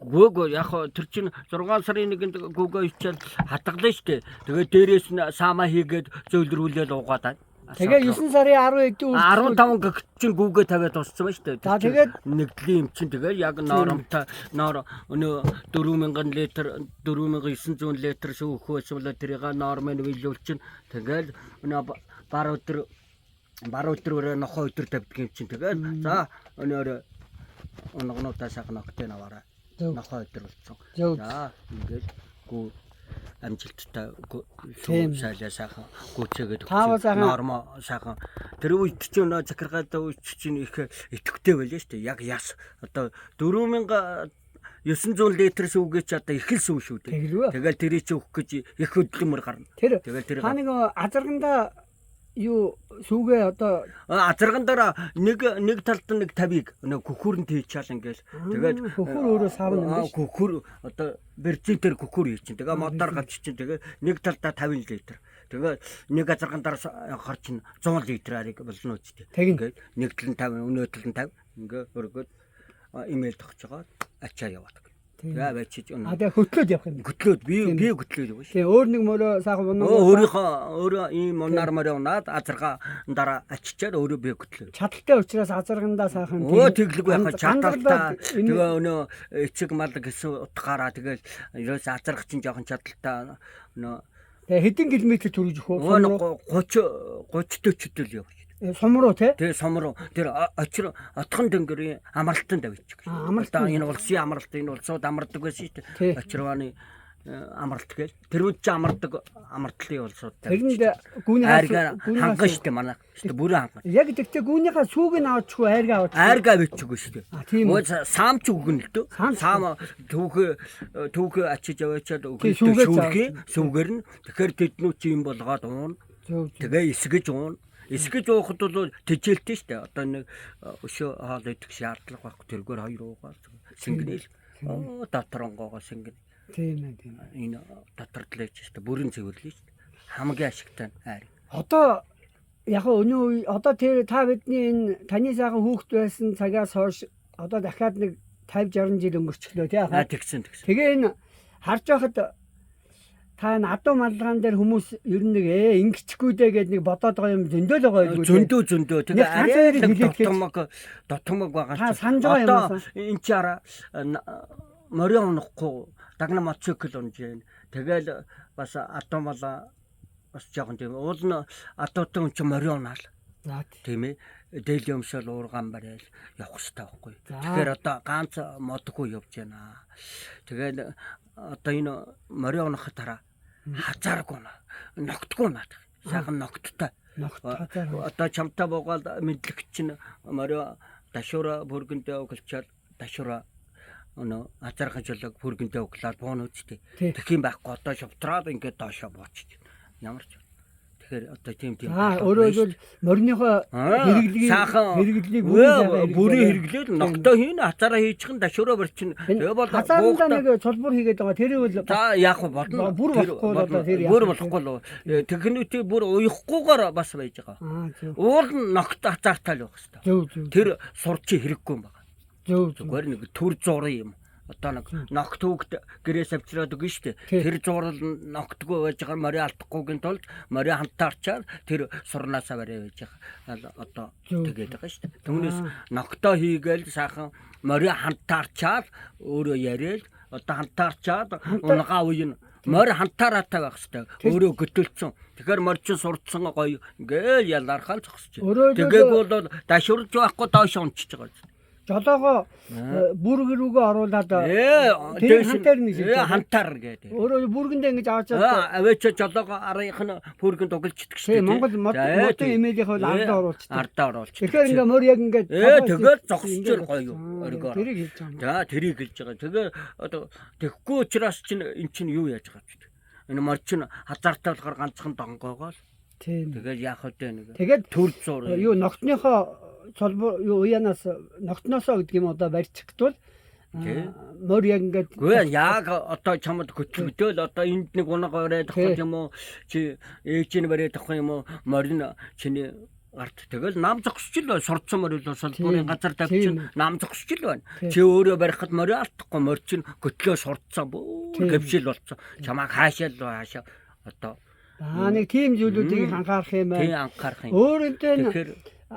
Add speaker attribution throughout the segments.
Speaker 1: Гөөгөө яг тэр чинь 6 сарын 1-нд гүүгээ ичээл хатгалаа штэ. Тэгээ дээрээс нь саамаа хийгээд зөөлрүүлээл уугаад байна.
Speaker 2: Тэгээ 9 сарын 10 хэдийн үргэлжлүүл
Speaker 1: 15 гэгт чинь гүүгээ тавиад дууссан ба штэ.
Speaker 2: За, тэгээд-
Speaker 1: нэгдлийн юм чинь тэгээ яг норомтой ноор өнөө 4000 литр 4900 литр сүү өгөх байсан бол тэрийг нормын биелүүл чинь тэгэл өнөө бар өдөр өрөө нохоо өдөр тавьдаг юм чинь тэгэл за өнөөр унгнуудаа сайхан октен аваарай.
Speaker 2: Зөв.
Speaker 1: Нохоо өдөр болсон.
Speaker 2: Зөв.
Speaker 1: За ингээл гүү амжилттай
Speaker 2: Тийм.
Speaker 1: сүү сайлаа сайхан гүйцээгээд
Speaker 2: Та бол сайхан-
Speaker 1: нормо сайхан тэр үед чинь нөө захиргатай үед чинь их идэвхтэй байлаа шүү дээ. Яг яс одоо 4900 литр сүүгээ чи одоо их л сүү шүү дээ.
Speaker 2: Тэгэлгүй.
Speaker 1: Тэгэл тэрий чи өгөх гэж их хөдөлмөр гарна.
Speaker 2: Тэр
Speaker 1: Тэгэл тэр
Speaker 2: та нэг азаргандаа юу сүүгээ одоо
Speaker 1: азарган дээр нэг нэг талд нэг 50-ыг нөө күхүүр нь тийчаал ингээл тэгээд
Speaker 2: күхүүр өөрөө савна юм биш?
Speaker 1: Күхүүр одоо бензин дээр күхүүр хий чинь тэгээ модоор гарч чинь тэгээ нэг талдаа 50 литр тэгээ нэг азарган дээр хор чинь 100 литр ариг болно үстэй.
Speaker 2: Тэгнь.
Speaker 1: Ингээд нэг тал нь 50 өнөө тал нь 50 ингээ өргөөд имэйл тогч байгаа ачаа яваад.
Speaker 2: Тийм.
Speaker 1: Тэгээ аваачиж
Speaker 2: А тэгээ хөтлөөд явах юм.
Speaker 1: Хөтлөөд би хөтлөөд явна шүү.
Speaker 2: Тэгээ өөр нэг мөрөө сайхан унаа.
Speaker 1: Өөрийнхөө өөрөө ийм унаар морь унаад азарга дараа ачичаад өөрөө би хөтлөө.
Speaker 2: Чадaltaй учраас азаргандаа сайхан.
Speaker 1: Өө тэглэг байх чадaltaй.
Speaker 2: Энэ
Speaker 1: Тэгээ өнөө эцэг мал гэсэн утгаараа тэгэл ерөөс азарга чинь жоохон чадaltaй нөө
Speaker 2: тэгээ хэдэн километр түргэж өгөх
Speaker 1: өө
Speaker 2: вэ?
Speaker 1: 30 30 40 л явж.
Speaker 2: Сум руу те?
Speaker 1: Тэгээ сум руу тэр очир отхон дөнгөрийн амралтанд авчих.
Speaker 2: А, амралтанд.
Speaker 1: Одоо энэ улсын амралт энэ улсууд амардаг байсан шүү
Speaker 2: Тий.
Speaker 1: дээ. Очирваны амралт гээл. Тэр үед чи амардаг амартлын улсууд.
Speaker 2: Тэрэнд гүүнийхээ
Speaker 1: айргаа ханган шүү дээ манай. Шүү дээ бүрэн ханган.
Speaker 2: Яг тэгтээ гүүнийхээ сүүг нь аваачихгүй айргаа аваачих.
Speaker 1: Айргаа авчихгүй шүү дээ.
Speaker 2: А, тийм үү.
Speaker 1: Өө саам ч өгнө л дөө.
Speaker 2: Саам ч
Speaker 1: Саам түүхээ түүхээ ачиж аваачаад
Speaker 2: Тий, сүүгээ
Speaker 1: өгнө сүүгээр нь тэгэхээр тэднүү чи юм болгоод уун.
Speaker 2: Зөв зөв.
Speaker 1: Тэгээ эсгэж уун. Эсгэж уухад бол тэжээлтэй шүү дээ. Одоо нэг өшөө хоол идэх шаардлага байхгүй. Тэргээр хоёр уугаад сэнгэнэл. Оо дотор онгоогоо сэнгэн.
Speaker 2: Тийм ээ тийм ээ.
Speaker 1: Энэ дотор лээж шүү дээ. Бүрэн цэвэрлээ шүү дээ. Хамгийн ашигтай нь айр.
Speaker 2: Одоо яг өнөө үе одоо тэр та бидний энэ таны сайхан хүүхэд байсан цагаас хойш одоо дахиад нэг 50 60 жил өнгөрчлөө тий
Speaker 1: Аа
Speaker 2: ахаа.
Speaker 1: тэгсэн тэгсэн.
Speaker 2: Тэгээ энэ харж байхад та энэ адуу малгаан дээр хүмүүс ер нь нэг ингэчихгүй дээ гэд нэг бодоод байгаа юм зөндөө л байгаа байлгүй.
Speaker 1: Зөндөө зөндөө
Speaker 2: Нэг
Speaker 1: тэгээ
Speaker 2: ганц
Speaker 1: арай
Speaker 2: хоёрыг
Speaker 1: л
Speaker 2: хэлээд гэж.
Speaker 1: дотомог дотомог байгаа
Speaker 2: Та
Speaker 1: чинь.
Speaker 2: санаж байгаа
Speaker 1: Одоо
Speaker 2: юм уу?
Speaker 1: энэ чи ара морин унахгүй дагна мотоцикл унж гин. Тэгэл бас адуу мал бас жоохон тийм уул нь адуутай хүн чинь морин унаал
Speaker 2: За
Speaker 1: тийм ээ. Дээлийн өмсөөл уургаан барайл явах хэрэгтэй байхгүй.
Speaker 2: За.
Speaker 1: Тэгэхээр одоо ганц модгүй явж байна. Тэгээд одоо энэ морин унах тараа хазааргүй наа. Ногтгүй наа. Сайхан ногттой.
Speaker 2: ногт хазаар.
Speaker 1: Одоо чамтай буугаад мэдлэгч чинь морио дашуура бүргэндээ өглчаад дашуура өнөө азархан чулууг бүргэндээ өглөөд буун үсттэй.
Speaker 2: Тий.
Speaker 1: Тэгэх юм байхгүй одоо шовтраад ингээд доошоо буучиж. Ямар ч. Тэгэхээр одоо тийм тийм.
Speaker 2: За өөрөөр хэлбэл мориныхоо хэрэглэгийг хэрэглэгийг бүрийн сайхан
Speaker 1: бүрийн
Speaker 2: хэрэглээ.
Speaker 1: хэрэглээд ногтоо хийн хазаараа хийчих нь дашуура барчин. Тэгээ бол
Speaker 2: Хазаарандаа
Speaker 1: буугтаа-
Speaker 2: нэг цулбар хийгээд байгаа. Тэр бол
Speaker 1: За яах вэ болно.
Speaker 2: Бүр
Speaker 1: Тэр
Speaker 2: болохгүй бол
Speaker 1: болно.
Speaker 2: одоо тэр яах
Speaker 1: бүр
Speaker 2: вэ?
Speaker 1: болохгүй л техникийн бүр уяхгүйгээр бас байж байгаа.
Speaker 2: Аа зөв.
Speaker 1: Уул нь ногт хазаартай л байх хэвээр.
Speaker 2: Зөв зөв.
Speaker 1: Тэр сурчи хэрэггүй юм байна.
Speaker 2: Зөв зөв.
Speaker 1: Зүгээр нэг төр зурын юм. Одоо нэг ногт хүүхд гэрээс авчираад өгнө шүү дээ.
Speaker 2: Тий.
Speaker 1: Тэр зурал ногтгүй байж байгаа морин алдахгүйгийн тулд морин хантаарчаад тэр сурнаасаа барай байж байгаа. Ал Одоо
Speaker 2: Зөв,
Speaker 1: тэгээд байгаа шүү дээ. Түүнээс ногтоо хийгээл сайхан морин хантаарчаад өөрөө яриад одоо хантаарчаад унгаа үе нь морь хантаараатай байх хэрэгтэй. Өөрөө хөтөлцөн. Тэгэхээр морь чинь сурцсан гоё ингээл ялархаал зогсож.
Speaker 2: Өөрөөр хэлбэл-
Speaker 1: Тэгээгүй бол дашуурж байхгүй доош унчиж байгаа.
Speaker 2: Жолоогоо бүрэг рүүгээ оруулаад
Speaker 1: Тэр
Speaker 2: тэр хантаар нэг шилжээ.
Speaker 1: Хантаар гэдэг.
Speaker 2: Өөрөө бүргэндээ ингэж аваачаад
Speaker 1: Авээч жолоогоо арынх нь пүргэнд угалчдаг шүү
Speaker 2: Тий,
Speaker 1: дээ.
Speaker 2: Монгол модын эмээлийнх бол ардаа оруулцдаг.
Speaker 1: Ардаа оруулцдаг.
Speaker 2: Тэгэхээр ингээ морь яг ингээд
Speaker 1: Тэгээд зогсож
Speaker 2: ингээд
Speaker 1: гоё
Speaker 2: Аа,
Speaker 1: оргиор.
Speaker 2: Тэрийг хэлж байгаа юм.
Speaker 1: За тэрийг хэлж байгаа. Тэгээ одоо тэгэхгүй учраас чинь эн чинь юу яаж байгаа вэ? Энэ морь чинь хазаартай болохоор ганцхан донгоогоо л.
Speaker 2: Тийм.
Speaker 1: Тэгээд яах вэ нэг.
Speaker 2: Тэгээд
Speaker 1: Төр зур.
Speaker 2: юу ногтныхоо цолбор юу уянаас ногтноосоо гэдэг юм одоо барьчих гэвэл
Speaker 1: Тий.
Speaker 2: морь яг ингээд
Speaker 1: Гүй яг одоо чамд хөтлөгдөөл одоо энд нэг унаг бариад авах
Speaker 2: Тий.
Speaker 1: юм уу чи ээж нь бариад авах юм уу морин чиний Гарт тэгэл нам зогсож л байна. Сурдсан морь л салбарын газар тавьчин нам зогсож л байна.
Speaker 2: Тийм.
Speaker 1: Чи өөрөө барихад морь алдахгүй, морь чинь хөтлөө сурдсан бүр гэвшил болцсон. Чамааг хаашаа л хаашаа одоо
Speaker 2: Аа, нэг тийм зүйлүүдийг анхаарах юм
Speaker 1: тий
Speaker 2: байна.
Speaker 1: анхаарах юм.
Speaker 2: Өөр юмтай нь
Speaker 1: Тэгэхээр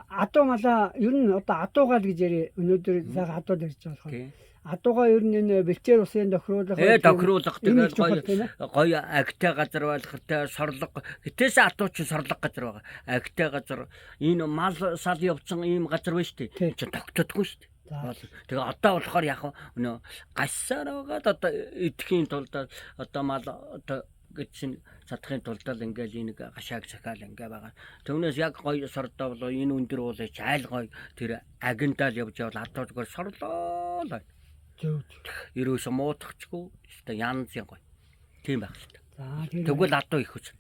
Speaker 2: адуу малаа ер нь одоо адуугаал гэж яри өнөөдөр сайхан адуу ярьж байгаа болохоор.
Speaker 1: тий.
Speaker 2: Адуугаа ер нь энэ бэлчээр усын тохируулах
Speaker 1: Тохируулах
Speaker 2: энэ
Speaker 1: тэгэл
Speaker 2: их чухал
Speaker 1: гоё
Speaker 2: тийм ээ.
Speaker 1: Гоё агтай газар байлгартай сорлого. Гэтээс адуу чинь сорлого газар байгаа. Агтай газар энэ мал сал явцсан ийм газар байна шүү
Speaker 2: Тий.
Speaker 1: дээ. Чи тогтдоггүй шүү дээ.
Speaker 2: За.
Speaker 1: Тэгээ одоо болохоор яг нөө гашсаар байгаад одоо идэхийн тулд одоо мал одоо гэсэн чадахын тулд л ингээл энэ гашааг цахаал ингээ байгаа. Түүнээс яг гоё сордоо болоо энэ өндөр уулыг айл гоё тэр агентаал явж явал адуу зүгээр сорлоо л байна.
Speaker 2: Зөв.
Speaker 1: Ерөөсө муудахчгүй өстой янз юм гоё. Тийм байх хэрэгтэй.
Speaker 2: За, тэр
Speaker 1: Тэгвэл адуу их үз.